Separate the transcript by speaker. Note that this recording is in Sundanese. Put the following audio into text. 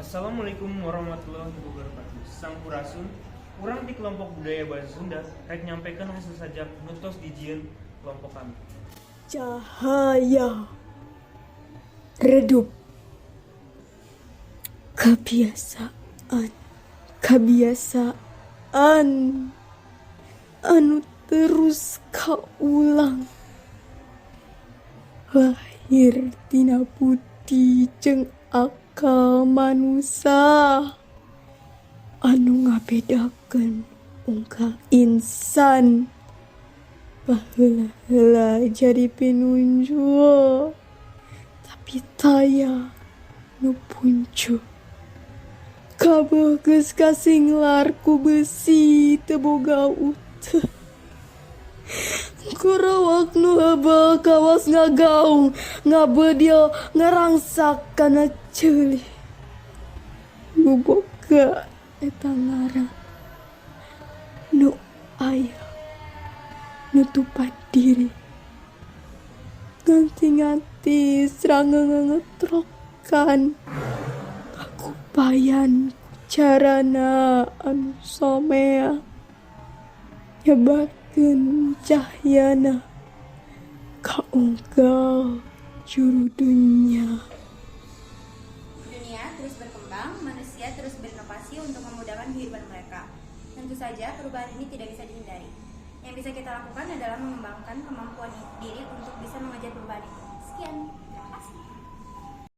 Speaker 1: Assalamualaikum warahmatullahi wabarakatuh. Sampurasun. Urang di kelompok budaya bahasa Sunda rek nyampekeun hasil sajak nu tos dijieun kelompok kami.
Speaker 2: Cahaya redup, kebiasaan kebiasaan anu terus kaulang, lahir tina budi jeung akal manusa anu ngabedakeun unggal insan. Baheula-heula jadi pinunjul, tapi taya nu puncuh. Kabeh geus kasinglar ku besi teu boga uteuh. Kurawak nu heubeul kawas ngagaung, ngabedil, ngarangsak kana ceuli. Nu boga eta ngaran, nu aya nutupan diri, nganti-nganti srangenge ngetrokan, ngakupayan ku carana anu somea, nyebarkeun cahyana ka unggal juru dunya.
Speaker 3: Dunia terus berkembang, manusia terus berinovasi untuk memudahkan kehidupan mereka. Tentu saja perubahan ini tidak bisa dihindari. Yang bisa kita lakukan adalah mengembangkan kemampuan diri untuk bisa mengejar perubahan itu. Sekian.